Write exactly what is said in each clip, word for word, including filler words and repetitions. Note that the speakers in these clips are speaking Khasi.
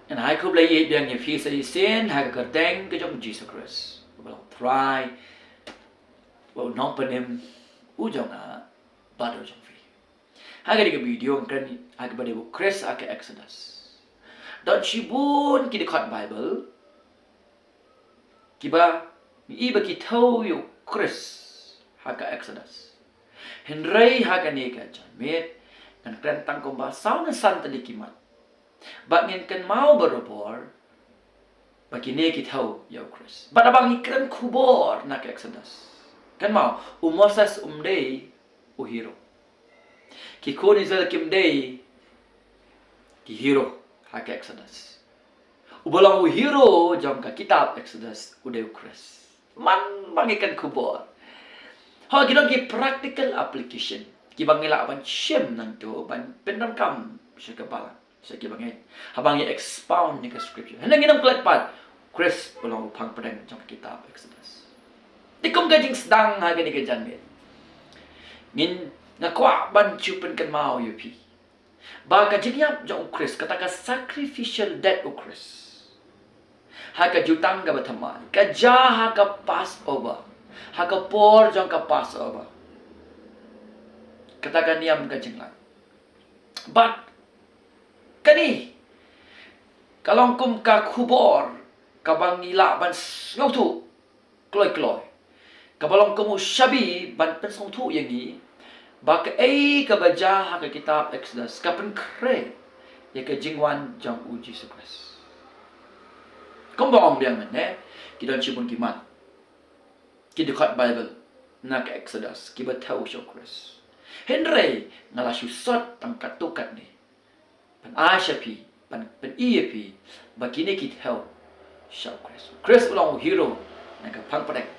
Ngan ai khublei ïa phi sa shisien ha ka kyrteng ka jong Jisu Khrist, uba long Trai, uba u nongpynim u jong nga bad u jong phi. Ha kane ka video ngan kren ha kaba ïadei bad u Khrist ha ka Exodus. Don shibun ki dkhot Baibl kiba ngi i ba ki thew ïa u Khrist ha ka Exodus. Hynrei ha kane ka janmiet ngan kren tang kumba saw ne san tylli ki mat. Bad ngin kynmaw barabor ba kine ki thew ïa u Khrist. Bad haba ngi kren khubor na ka Exodus, kynmaw, u Moses um dei u hero. Ki khun Israel kim dei ki hero ha ka Exodus. Uba long u hero jong ka kitab Exodus u dei u Khrist. Man ba ngi kren khubor, ho, ki don ki practical application kiba ngi lah ban shim nangto ban pyndonkam sha ka balang, sha kiba ngeit, haba ngi expound ïa ka scripture. Hynrei ngin ym klet pat, Khrist u long u phang pdeng jong ka kitab Exodus. Te kum ka jingsdang ha kane ka janmiet, ngin, nga kwah ban shu pynkynmaw ïa phi ba ka jingïap jong u Khrist, kata ka sacrificial death u Khrist ha ka jutang kaba thymmai, ka jia ha ka Passover, ha ka por jong ka Passover. Kata ka niam ka jinglait. Bad kane ka long kum ka khubor kaba ngi lah ban sngewthuh kloi kloi, kaba long kum u shabi ban pynsngewthuh ïa ngi ba kaei kaba jia ha ka kitab Exodus ka pynkhreh ïa ka jingwan jong u Jisu Khrist. Kumba ong biang mynne, ki don shibun ki mat, ki dkhot Baibl na ka Exodus kiba thew sha u Khrist. Hynrei nga la shu sot tang katto katne ban ai sha phi, ban pyni ïa phi ba kine ki thew sha u Khrist. U Khrist u long u hero na ka phang pdeng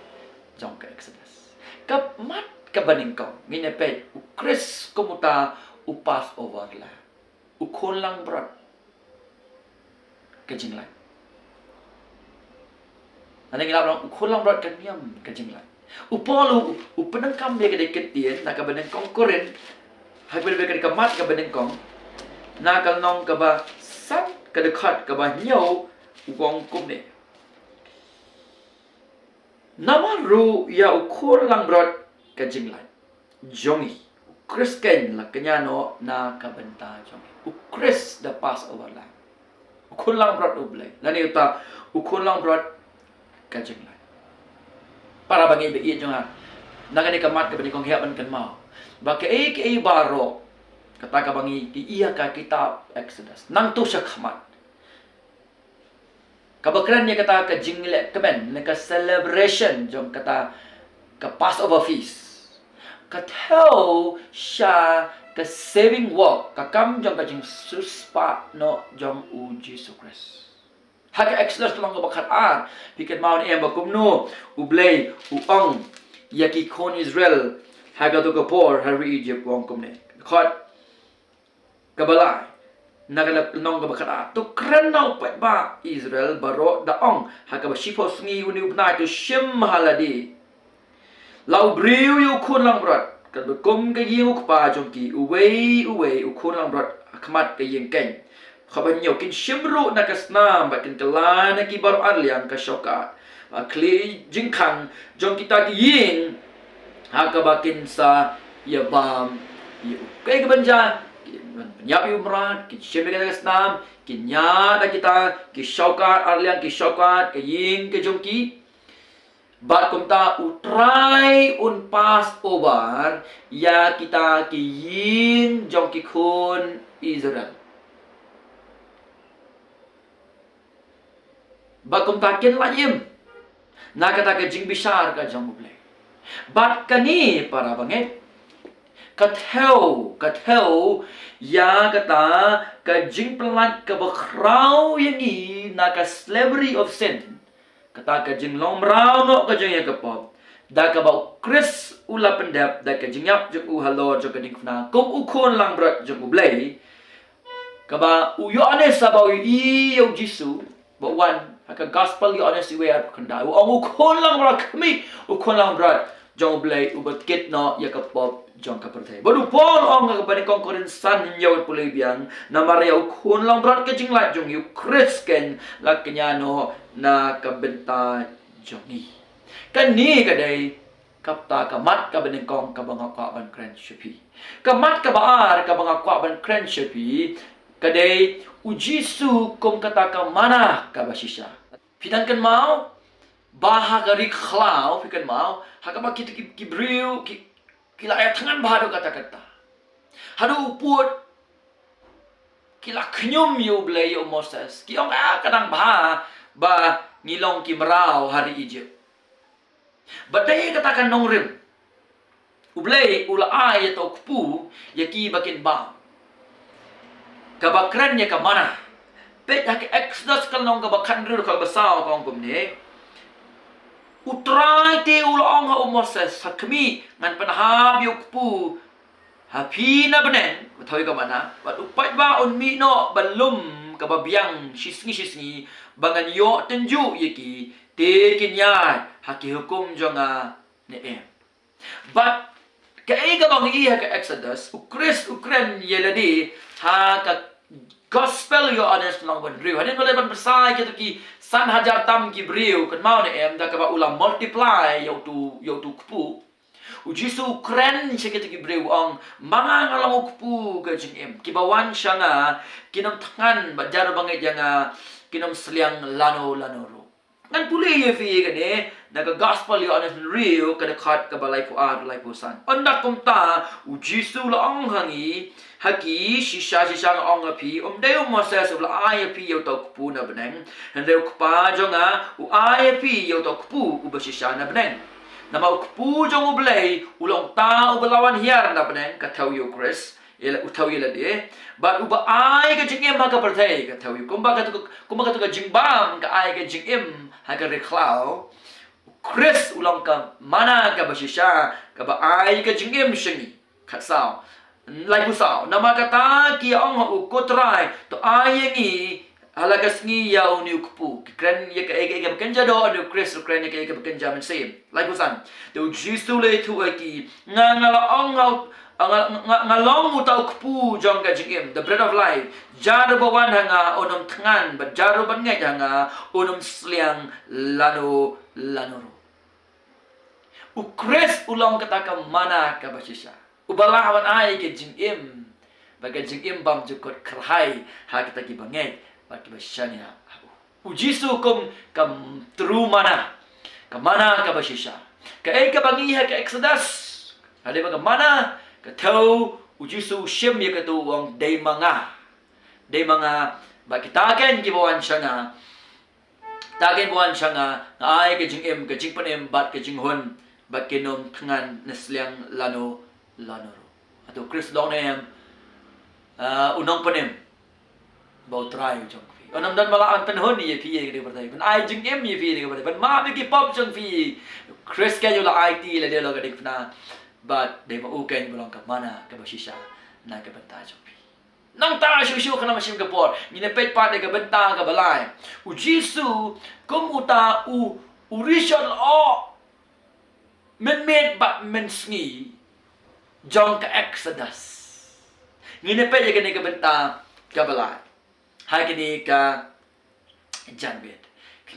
jong ka Exodus. Ka mat kaba nyngkong, ngin ïa peit u Khrist kum uta u Passover Lamb, u khun langbrot ka jinglait. Nangta ngi lah ban ong u khun langbrot ka niam ka jinglait. U Paul u, u pyndonkam ïa kane ka ktien na kaba nyngkong Korinth, ha kaba dei ka mat kaba nyngkong, na ka lynnong kaba san, ka dkhot kaba hynñiew, u ong kumne: Namar ruh ïa u khun langbrot ka jinglait jong ngi, u Khrist keiñ la kñia noh na ka bynta jong ngi. U Khrist, the Passover Lamb. U khun langbrot U Blei, lane uta u khun langbrot ka jinglait. Para bangeit ba ïeit jong nga, na kane ka mat kaba nyngkong, hap ban kynmaw ba kaei kaei baroh kata kaba ngi ïohi ha ka kitab Exodus, nangto shakhmat, kaba kren ïa kata ka jinglehkmen, ne ka celebration jong kata ka Passover feast, ka thew sha ka saving work, ka kam jong ka jingsiewspah noh jong u Jisu Khrist. Ha ka Exodus lynnong kaba khatar, phi kynmaw ne em ba kumno U Blei u ong ïa ki khun Israel ha kato ka por ha ri Egypt, u ong kumne. Dkhot kaba lai, na ka lynnong kaba khatar: To kren na u paidbah Israel baroh, da ong ha kaba shiphew sngi une u bnai, to shim ha lade la u briew ïa u khun langbrot, katba kum ka ïing u kpa jong ki, uwei uwei u khun langbrot ha khmat ka ïing keiñ. Kaba hynñiew: Kin shim ruh na ka snam bad kin kylla na ki baroh arliang ka shawkat, bad khlieh jingkhang jong kita ki ïing ha kaba kin sa ïabam ïa u. Kaei kaban jia? Kin pynïap ïa u mrad, kin shim ïa ka snam, kin ñiad da kita ki shawkat arliang, ki shawkat ka ïing ka jong ki. Bad kumta U Trai un Passover ïa kita ki ïing jong ki khun Israel. Bad kumta kin lait im na kata ka jingbishar ka jong U Blei. Bad kane, para bangeit, ka thew, ka thew ïa kata ka jingpynlait kaba khraw ïa ngi na ka slavery of sin, kata ka jinglong mraw noh ka jong ïa ka pop, da kaba U Khrist u la pyndep da ka jingïap jong u halor jong ka diengphna kum u khun langbrot jong U Blei. Kaba u Ïoannis haba u ïohi ïa u Jisu ba wan, ha ka Gospel Ïoannis wei arphew khyndai, u ong: U khun langbrot khmih, u khun langbrot jong U Blei uba kit noh ïa ka pop jong ka pyrthei. Bad u Paul u ong ha kaba nyngkong Korinth san hynñiew, pule biang, namar ïa u khun langbrot ka jinglait jong ngi, U Khrist keiñ la kñia noh na ka bynta jong ngi. Kane ka dei kata ka mat kaba nyngkong kaba nga kwah ban kren sha phi. Ka mat kaba ar kaba nga kwah ban kren sha phi ka dei U Jisu kum kata ka manna kaba shisha. Phi dang kynmaw ba ha ka ri khlaw, phi kynmaw, ha kaba ki, ki, ki briew ki, ki la ïa thngan bha haduh katta katta. Haduh u pud ki la khñium ïa U Blei, ïa u Moses. Ki ong, ah, ka dang bha ba ngi long ki mraw ha ri Egypt. Bad dei kata ka nongrim, U Blei u la ai ïa uta u kpu ïa ki ba kin bam, kaba kren ïa ka manna. Peit ha ka Exodus ka lynnong kaba khathynriew, kaba saw, ka ong kumne: U Trai te u la ong ha u Moses, ha khmih, ngan pynhap ïa u kpu ha phi na bneng, u thaw ïa ka manna, bad u paidbah un mih noh ban lum kaba biang shisngi shisngi, ba ngan ïoh tynjuh ïa ki, te kin ïaid ha ki hukum jong nga ne em. Bad kaei kaba ngi ïohi ha ka Exodus, U Khrist u kren ïa lade ha ka Gospel Ïoannis lynnong ba hynriew. Hadien ba la ban pyrsad ïa kito ki san hajar tam ki briew, kynmaw ne em, da kaba u la multiply ïa utu, ïa utu u kpu, U Jisu u kren sha kito ki briew, u ong, ma nga nga long u kpu ka jingim. Kiba wan sha nga kin ym thngan, bad jar ba ngeit ïa nga kin ym sliang lano lano ruh. Ngan pule ïa phi ïa kane na ka Gospel Ïoannis hynriew, ka dkhot kaba laiphew ar, laiphew san. Ynda kumta U Jisu u la ong ha ngi, ha ki, shisha shisha nga ong ha phi, ym dei u Moses uba la ai ïa phi ïa uta u kpu na bneng, hynrei U Kpa jong nga u ai ïa phi ïa uta u kpu uba shisha na bneng. Namar u kpu jong U Blei u long uta uba la wan hiar na bneng, ka thew ïa U Khrist, ïa la, u thew ïa lade, bad uba ai ka jingim ha ka pyrthei, ka thew ïa, kumba katu ka, kumba katu ka jingbam ka ai ka jingim ha ka ri khlaw, U Khrist u long ka manna kaba shisha kaba ai ka jingim sha ngi. Khatsaw, laiphew saw. Namar kata ki ong ha u, Ko Trai, to ai ïa ngi ha la ka sngi ïa une u kpu. Ki kren ïa kaei kaei kaba kynja doh, une U Khrist u kren ïa kaei kaei kaba kynja mynsiem. Laiphew san. Te U Jisu u la ïathuh ha ki, nga, nga la ong ha u, nga, nga, nga long uta u kpu jong ka jingim, the bread of life. Jar uba wan ha nga un ym thngan, bad jar uba ngeit ha nga un ym sliang lano lano ruh. U Khrist u long kata ka manna kaba shisha, uba lah ban ai ka jingim, bad ka jingim bymjukut kyrhai ha kita kiba ngeit bad kiba shaniah ha u. U Jisu kum ka true manna, ka manna kaba shisha. Kaei kaba ngi ïohi ha ka Exodus, hadien ba ka manna ka thew, U Jisu u shim ïa katu, u ong, dei ma nga. Dei ma nga, bad kita keiñ kiba wan sha nga, kita keiñ ba wan sha nga, nga ai ka jingim, ka jingpynim bad ka jinghun, bad kin ym thngan ne sliang lano lano ruh. Hato U Khrist u long ne em, ah, u nongpynim ba U Trai u jong phi? Un ym don ba lah ban pynhun ïa phi ïa kane ka pyrthei, ban ai jingim ïa phi ïa kane ka pyrthei, ban map ïa ki pop jong phi. U Khrist keiñ u la aiti lade ha ka diengphna, bad dei ma u keiñ ba long ka manna kaba shisha na ka bynta jong phi. Nangta shuh shuh, khnang ba shim ka por, ngin ïa peit pat ïa ka bynta kaba lai. U Jisu kum uta u, u rishot lyoh mynmiet bad mynsngi jong ka Exodus. Ngin ïa peit ïa kane ka bynta kaba lai ha kane ka janmiet.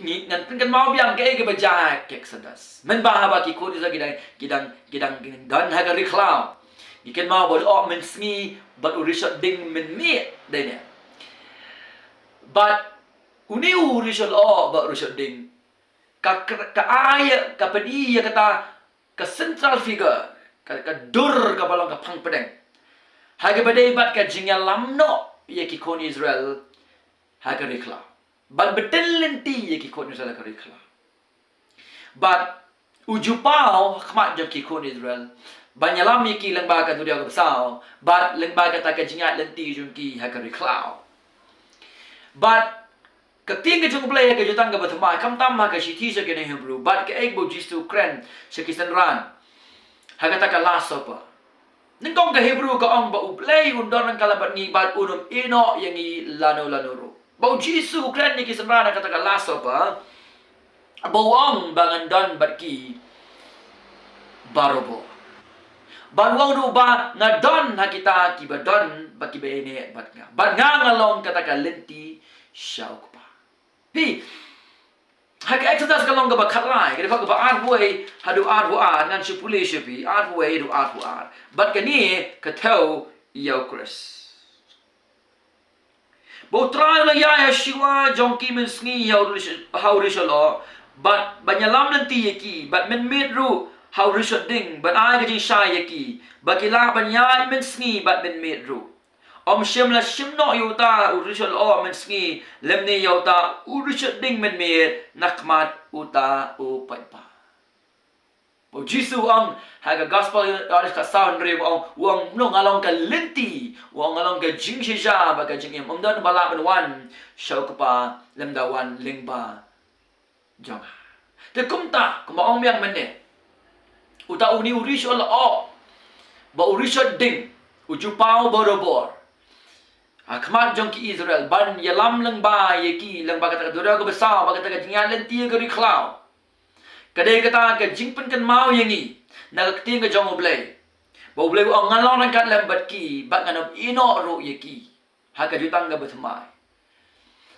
Ngi, ngan pynkynmaw biang kaei kaba jia ha ka Exodus. Mynba haba ki khun Israel ki dang, ki dang, ki dang, ki dang don ha ka ri khlaw, ngi kynmaw ba u lyoh mynsngi bad u rishot ding mynmiet, dei ne? Bad une u rishot lyoh bad u rishot ding, ka, ka, ka ai, ka pyni ïa kata ka central figure, ka, ka dur kaba long ka phang pdeng ha kaba dei bad ka jingïalam noh ïa ki khun Israel ha ka ri khlaw, ban btin lynti ïa ki khun Israel ha ka ri khlaw. Bad u ju paw ha khmat jong ki khun Israel ban ïalam ïa ki lyngba ka duriaw kaba saw, bad lyngba kata ka jingïaid lynti jong ki ha ka ri khlaw. Bad ka ktien ka jong U Blei ha ka Jutang kaba Thymmai, khamtam ha ka shithi sha ki nong Hebru, bad kaei kaba U Jisu u kren sha ki synran ha kata ka Last Supper. Nyngkong ka Hebru ka ong ba U Blei un don ryngkat bad ngi bad un ym ïehnoh ïa ngi lano lano ruh. Ba U Jisu u kren ïa ki synran ha kata ka Last Supper, ba u ong ba ngan don bad ki barabor. Bad u ong ruh ba nga don ha kita kiba don bad kiba ïaineh bad nga, bad nga nga long kata ka lynti sha U Kpa. Phi, ha ka Exodus ka lynnong kaba khatlai, ka dkhot kaba arphew wei haduh arphew ar, ngan shu pule sha phi, arphew wei haduh arphew ar. Bad kane ka thew ïa U Khrist. Ba U Trai u la ïaid ha shuwa jong ki mynsngi ha u rish-, ha u rishot lyoh, bad ban ïalam lynti ïa ki, bad mynmiet ruh ha u rishot ding, ban ai ka jingshai ïa ki, ba ki lah ban ïaid mynsngi bad mynmiet ruh. Ym shym la shim noh ïa uta u rishot lyoh mynsngi, lymne ïa uta u rishot ding mynmiet na khmat uta u paidbah. U Jisu u ong ha ka Gospel Ïoannis khatsaw hynriew, u ong, u ong, "No, nga long ka lynti, u ong, nga long ka jingshisha bad ka jingim. Ym don ba lah ban wan sha U Kpa lymda wan lyngba jong nga." Te kumta, kumba ong biang mynne, uta une u rishot lyoh, ba u rishot ding, u ju paw barabor ha khmat jong ki Israel, ban ïalam lyngba ïa ki, lyngba kata ka duriaw kaba saw, bad kata ka jingïaid lynti ïa ka ri khlaw. Ka dei kata ka jingpynkynmaw ïa ngi na ka ktien ka jong U Blei, ba U Blei u ong, "Ngan long ryngkat lem bad ki, bad ngan ym ïeh noh ruh ïa ki ha ka jutang kaba thymmai."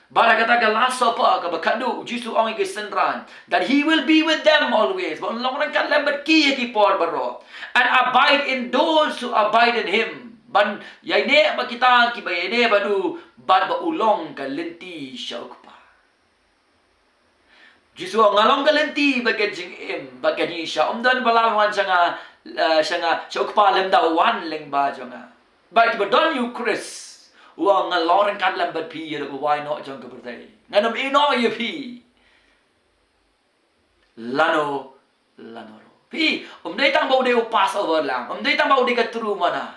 Bad ha kata ka Last Supper kaba khatduh, U Jisu u ong ïa ki synran that he will be with them always, ba un long ryngkat lem bad ki ha ki por baroh. "And abide in those who abide in him," ban ïaineh bad kita kiba ïaineh bad u, bad ba u long ka lynti sha U Kpa. Jisu u ong, "Nga long ka lynti bad ka jingim bad ka jingshisha. Ym don ba lah wan sha nga, eh, sha nga, sha U Kpa lymda wan lyngba jong nga." Bad kiba don ïa U Khrist, u ong, "Ngan long ryngkat lem bad phi ïa la ka wai noh jong ka pyrthei. Ngan ym ïeh noh ïa phi lano lano ruh." Phi, ym dei tang ba u dei u Passover lamb, ym dei tang ba u dei ka true manna.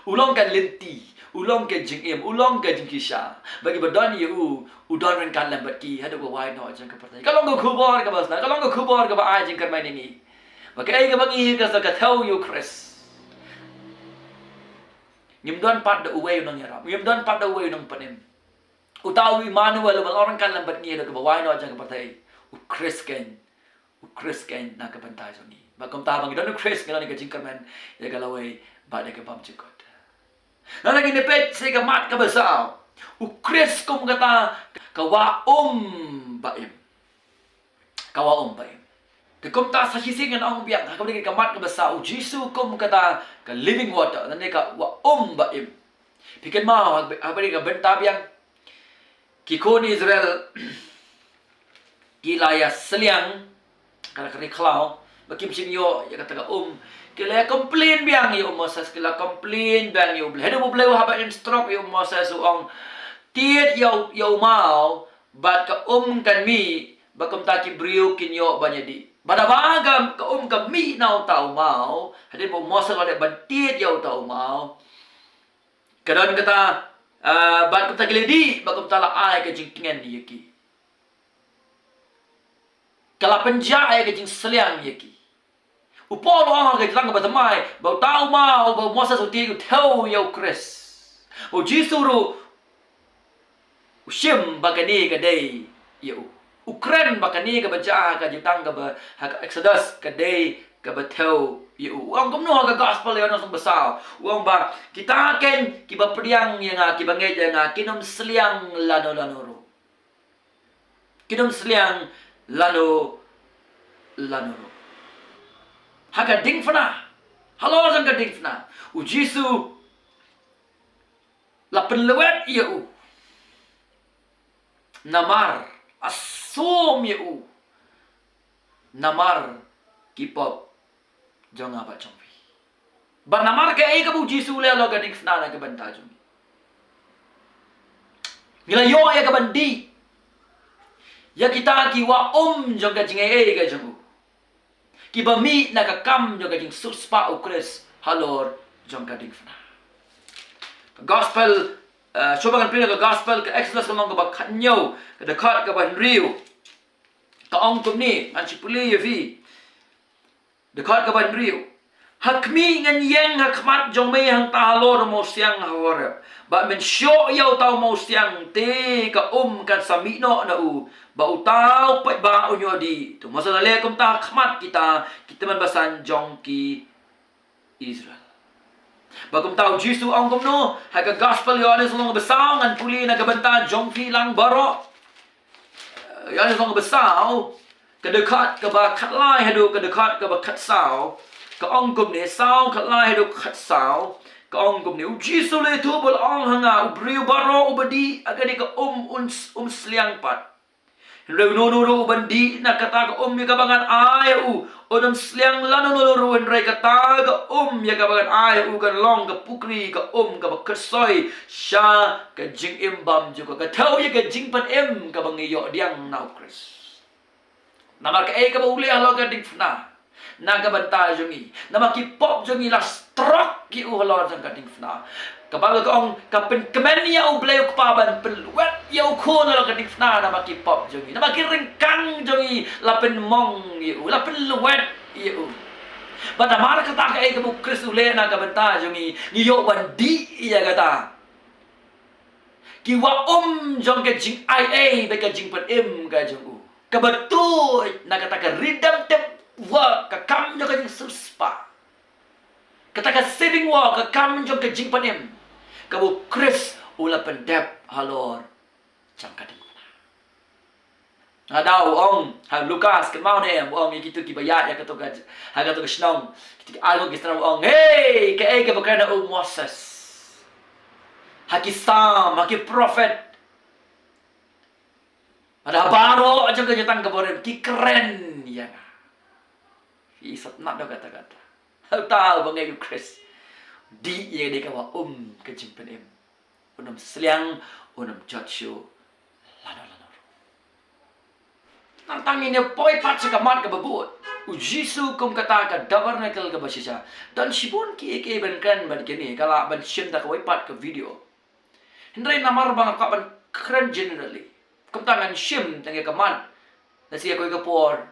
U long ka lynti, u long ka jingim, u long ka jingshisha. Bad kiba don ïa u, u don ryngkat lem bad ki haduh ka wai noh jong ka pyrthei. Ka long ka khubor kaba sna, ka long ka khubor kaba ai jingkyrmen ïa ngi. Ba kaei kaba ngi ïohi ka thew ïa U Khrist, ngim don pat da uwei u nongïarap, ngim don pat da uwei u nongpynim. Uta u Immanuel uba long ryngkat lem bad ngi haduh kaba wai noh jong ka pyrthei, U Khrist keiñ, U Khrist keiñ na ka bynta jong ngi. Bad kumta ba ngi don U Khrist, ngi don ïa ka jingkyrmen, ïa ka lawei bad ïa ka bymjukut. Nangta ngin ïa peit sha ka mat kaba saw, U Khrist kum kata ka wah um ba im. Ka wah um ba im. Te kumta sa shisien ngan ong biang, ha kaba dei ka mat kaba saw, U Jisu kum kata ka living water, lane ka wah um ba im. Phi kynmaw ha kaba dei ka bynta biang, ki khun Israel ki la ïa sliang, ka la ka ri khlaw, ba kim shym ïoh ïa kata ka um. Ki la ïa complain biang ïa u Moses, ki la complain biang ïa U Blei. Haduh ba U Blei u hap ban instruct ïa u Moses, u ong, "Tied ïa u, ïa u maw bad ka um kan mih, ba kumta ki briew kin ïoh ban ïadih." Bad haba ka, ka um ka mih na uta u maw, hadien ba u Moses u la dep ban tied ïa uta u maw, ka don kata, ah, bad kumta ki la dih, bad kumta la ai ka jingtngen ïa ki. Ka la pynjah ïa ka jingsliang ïa ki. U Paul u ong ha ka Jutang kaba thymmai, ba uta u maw uba u Moses u tied u thew ïa U Khrist. Ba U Jisu ruh u shim ba kane ka dei ïa u. U kren ba kane kaba jia ha ka Jutang kaba, ha ka Exodus, ka dei kaba thew ïa u. U ong kumno ha ka Gospel Ïoannis lynnong ba saw? U ong ba kita keiñ kiba pdiang ïa nga, kiba ngeit ïa nga, kin ym sliang lano lano ruh. Kin ym sliang lano lano ruh. Ha ka diengphna, halor jong ka diengphna, U Jisu la pynlwet ïa u. Namar, la sum ïa u namar ki pop jong nga bad jong phi. Bad namar kaei kaba U Jisu u leh halor ka diengphna na ka bynta jong ngi, ngi la ïoh ïa ka ban dih ïa kita ki wah um jong ka jingaiei ka jong u, kiba mih na ka kam jong ka jingsiewspah U Khrist halor jong ka diengphna. Ka Gospel, eh, shuwa ba ngan pule ka Gospel, ka Exodus ka lynnong kaba khathynñiew, ka dkhot kaba hynriew, ka ong kumne, ngan shu pule ïa phi. Dkhot kaba hynriew. Ha khmih, ngan ïeng ha khmat jong me hangta halor u mawsiang ha Horeb. Bad men shoh ïa uta u mawsiang, te ka um kan sa mih noh na u, bad uta u paidbah un ïoh dih. To Moses u la leh kumta ha khmat kita ki tymmen basan jong ki Israel. Bad kumta u Jisu u ong kumno? Ha ka Gospel Ïohannes lynnong ba saw, ngan pule na ka bynta jong phi lang baroh. Ïohannes lynnong ba saw, ka dkhot kaba khatlai haduh ka dkhot kaba khatsaw, ka ong kumne, saw, khatlai haduh khatsaw, ka ong kumne: U Jisu u la ïathuh bad u la ong ha nga, u briew baroh uba dih ha kane ka um, un s-, um sliang pat. Hynrei uno uno ruh uban dih na kata ka um ïa kaba ngan ai ha u, un ym sliang lano lano ruh, hynrei kata ka um ïa kaba ngan ai ha u kan long ka pukri ka um kaba khuid soi sha ka jingim bymjukut. Ka thew ïa ka jingpynim kaba ngi ïoh pdiang na u Khrist. Namar kaei kaba u leh halor ka diengphna na ka bynta jong ngi? Namar ki pop jong ngi la strok ïa u halor jong ka diengphna. Kaba ka ong, ka pynkmen ïa U Blei U Kpa ban pynlwet ïa U Khun halor ka diengphna namar ki pop jong ngi, namar ki ryngkang jong ngi la pynmong ïa u, la pynlwet ïa u. Bad namar kata, kaei kaba u Khrist u leh na ka bynta jong ngi, ngi ïoh ban dih ïa kata. Ki wah um jong ka jingai ei bad ka jingpynim ka jong u, kaba tuid na kata ka redemptive work, ka kam jong ka jingsiewspah, kata ka saving work, ka kam jong ka jingpynim, kaba u Khrist u la pyndep halor jong ka diengphna. Haba u ong ha Lukas, kynmaw ne em, u ong ïa kito kiba ïaid ha kato ka, ha kato ka shnong, kito ki arngut ki shnong, u ong, "Hei, kaei kaba kren ha u Moses, ha ki Salm, ha ki prophet, bad ha baroh jong ka Jutang ka Barim, ki kren ïa nga." Phi sngewtynnat da kata kata. Uta uba ngi ïohi u Khrist, dih ïa kane ka wah um ka jingpynim. Un ym sliang, un ym jot shuh lano lano ruh. Nangta ngin ïa poi pat sha ka mat kaba bud. U Jisu kum kata ka tabernacle kaba shisha. Don shibun kiei kiei ban kren bad kine, ka lah ban shim da kawei pat ka video. Hynrei namar ba nga kwah ban kren generally, kumta ngan shim tang ïa ka mat. Lehse ïa kawei ka por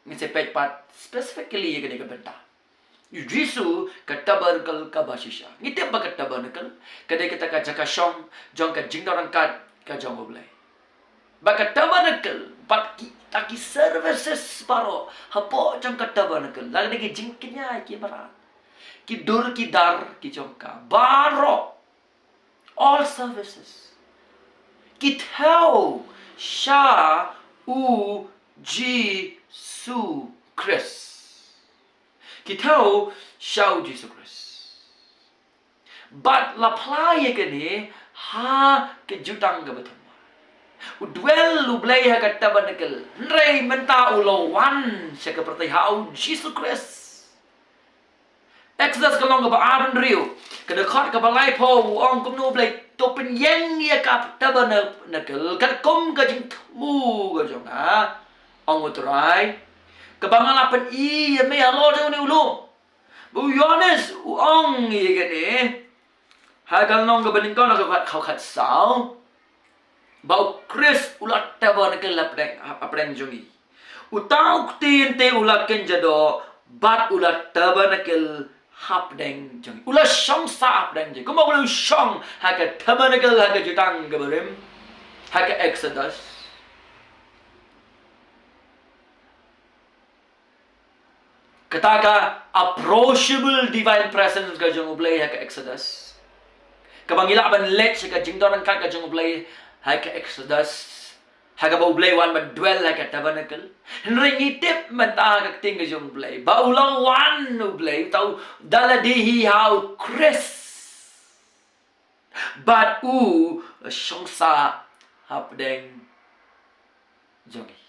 ngin sa peit pat specifically ïa kane ka bynta. U Jisu, ka tabernacle kaba shisha. Ngi tip ba ka tabernacle ka dei kata ka jaka shong jong ka jingdon ryngkat ka jong U Blei. Ba ka tabernacle bad kita ki services baroh hapoh jong ka tabernacle, lada ki jingkñia ki mrad, ki dur ki dar ki jong ka baroh, all services, ki thew sha u Jisu Khrist. Ki thew sha u Jisu Khrist. Bad la phla ïa kane ha ka Jutang kaba thymmai. U dwell U Blei ha ka tabernacle, hynrei mynta u la wan sha ka pyrthei ha u Jisu Khrist. Exodus ka lynnong kaba arphew hynriew, ka dkhot kaba laiphew, u ong kumno U Blei: "To pynïeng ïa ka tabernacle katkum ka jingthmu ka jong nga, ong U Trai, kaba nga la pyni ïa me halor jong une u lum." Bad u Ïoannes u ong ïa kane ha ka lynnong kaba nyngkong, ka dkhot khatsaw, ba u Khrist u la tabernacle hapdeng, hapdeng jong ngi. Uta u Ktien te u la kynja doh bad u la tabernacle hapdeng jong ngi. U la shong sah hapdeng jong ngi. Kumba u la shong ha ka tabernacle ha ka Jutang kaba rim, ha ka Exodus. Kata ka approachable divine presence ka jong U Blei ha ka Exodus, kaba ngi lah ban leit sha ka jingdon ryngkat ka jong U Blei ha ka Exodus, ha kaba U Blei wan ban dwell ha ka tabernacle. Hynrei ngi tip mynta ha ka ktien ka jong U Blei ba u la wan U Blei, uta u da lade hi ha u Khrist. Bad u shong sah hapdeng jong ngi.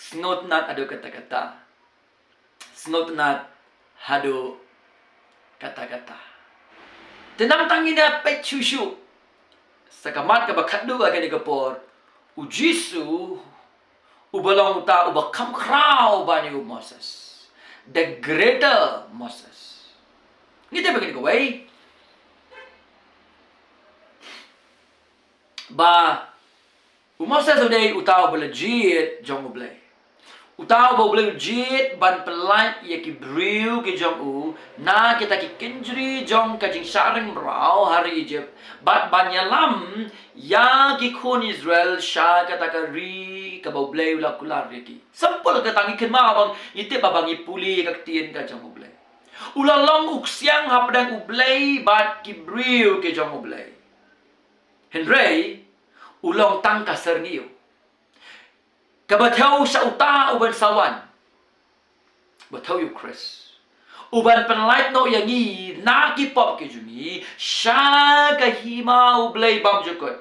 Sngewtynnat haduh katta katta. Sngewtynnat haduh katta katta. Te nangta ngin ïa peit shuh shuh sha ka mat kaba khatduh ha kane ka por. U Jisu, uba long uta uba kham khraw ban ïa u Moses, the greater Moses. Ngi tip ba kane kawei, ba u Moses u dei uta uba la jied jong U Blei. Uta uba U Blei u jied ban pyllait ïa ki briew ki jong u na kita ki kynjri jong ka jingshah ring mraw ha ri Egypt, bad ban ïalam ïa ki khun Israel sha kata ka ri kaba U Blei u la kular ïa ki. Simple, kata ngi kynmaw ba ngi tip ba ngi pule ïa ka ktien ka jong U Blei. U la long u ksiang hapdeng U Blei bad ki briew ki jong U Blei. Hynrei u long tang ka syrngiew kaba thew sha uta uban sa wan, ba thew ïa u Khrist, uban pyllait noh ïa ngi na ki pop ki jong ngi sha ka hima U Blei bymjukut,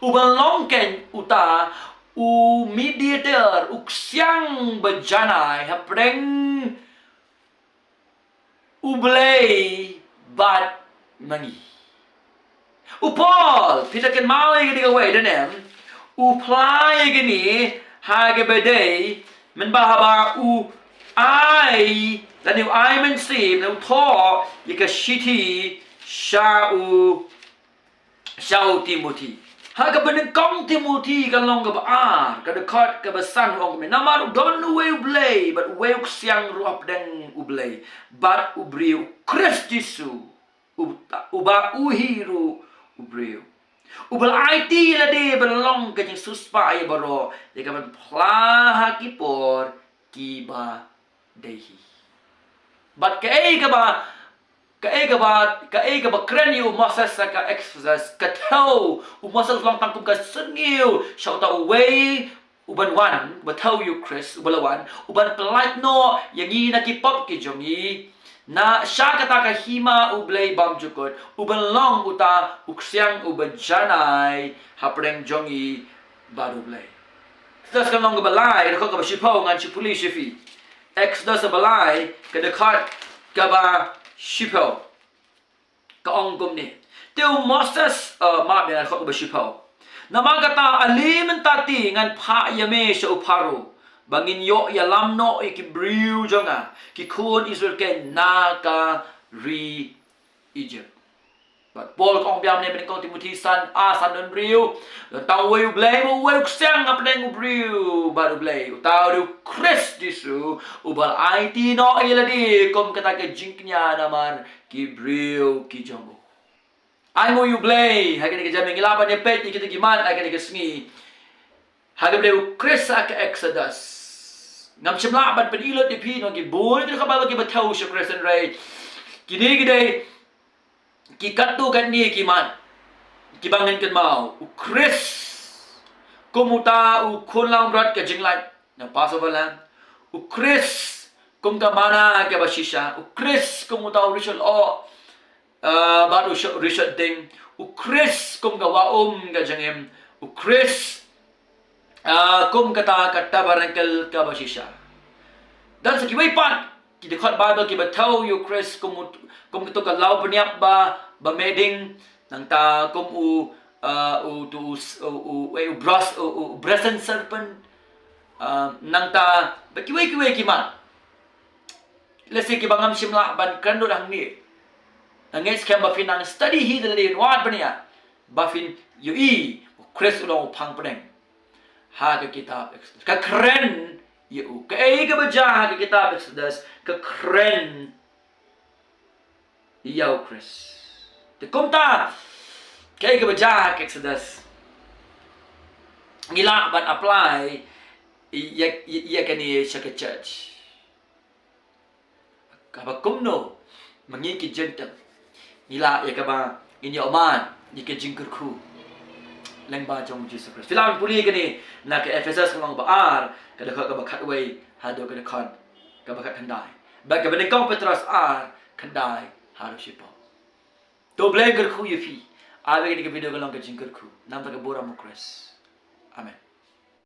uban long kein uta u mediator, u ksiang ba janai hapdeng U Blei bad ma ngi. U Paul, phi da kynmaw ïa kane kawei, da nym u phla ïa kane ha kaba dei mynba haba u ai, lane u ai mynsiem, lane u thoh ïa ka shithi sha u sha u Timothi. Ha kaba nyngkong Timothi ka lynnong kaba ar, ka dkhot kaba san, u ong kumne: Namar u don uwei U Blei bad uwei u ksiang ruh hapdeng U Blei bad u briew, u Khrist Jisu, uba, uba u hi ruh u briew, uba la aiti ïa lade ban long ka jingsiewspah ïa baroh, ïa kaban phla ha ki por kiba dei hi. Bad kaei kaba, kaei kaba, kaei kaba kren ïa u Moses ha ka Exodus, ka thew, u Moses u long tang kum ka syrngiew sha uta uwei uban wan, ba thew ïa u Khrist, uba la wan, uban pyllait noh ïa ngi na ki pop ki jong ngi, na sha kata ka hima U Blei bymjukut, uban long uta u ksiang uba janai hapdeng jong ngi bad U Blei. Exodus ka lynnong kaba lai, ka dkhot kaba shiphew, ngan shu pule sha phi. Exodus kaba lai, ka dkhot kaba shiphew, ka ong kumne: Te u Moses, eh, map ïa, ka dkhot kaba shiphew: Namar kata, ale mynta te ngan phah ïa me sha u Pharaoh, ba ngin ïoh ïalam noh ïa ki briew jong nga, ki khun Israel, kein na ka ri Egypt. Bad Paul ka ong biang mynne ha nyngkong Timothi san, ar, san, don briew, don tang uwei U Blei bad uwei u ksiang hapdeng u briew bad U Blei, uta u dei u Khrist Jisu, uba la aiti noh ïa lade kum kata ka jingkñia namar ki briew ki jong u. Ai nguh ïa U Blei, ha kane ka janmiet ngi lah ban ïa peit ïa kita ki mat ha kane ka sngi. Ha kaba dei u Khrist ha ka Exodus. Ngam shym lah ban pyni lut ïa phi, nong ki bun ki dkhot Baibl kiba thew sha u Khrist, hynrei kine ki dei ki katto katne ki mat kiba ngin kynmaw. U Khrist kum uta u khun langbrot ka jinglait, na Passover lamb. U Khrist kum ka manna kaba shisha. U Khrist kum uta u rishot oh, ah, bad u sho-, rishot ding. U Khrist kum ka wah um ka jingim. U Khrist, ah, kum kata ka tabernacle kaba shisha. Don sa kiwei pat ki dkhot Baibl kiba thew ïa u Khrist kum u, kum kato ka law bniap ba, ba meh ding, nangta kum u, ah, u, tu, u, u, u, eh, u bras-, u, u brazen serpent, ah, nangta bad kiwei kiwei ki mat. Lehse kiba ngam shym lah ban kren lut hangne. Nga ngeit skhem ba phin nang study hi da lade, wad ban ïa, ba phin ïohi u Khrist u long u phang pdeng ha ka kitab Exodus. Ka kren ïa u. Kaei kaba jia ha ka kitab Exodus ka kren ïa u Khrist. Te kumta, kaei kaba jia ha ka Exodus ngi lah ban apply ïa, ïa, ïa kane sha ka church. Kaba kumno ma ngi ki Gentile ngi lah ïa kaba ngin ïoh mad ïa ka jingkyrkhu lyngba jong u Jisu Khrist. Phi lah ban pule ïa kane na ka Ephesus ka lynnong ba ar, ka dkhot kaba khatwei haduh ka dkhot kaba khatkhyndai. Bad kaba nyngkong Petros ar, khyndai haduh shiphew. To U Blei un kyrkhu ïa phi. Ai ba kane ka video kan long ka jingkyrkhu. Namar ka burom u Khrist. Amen.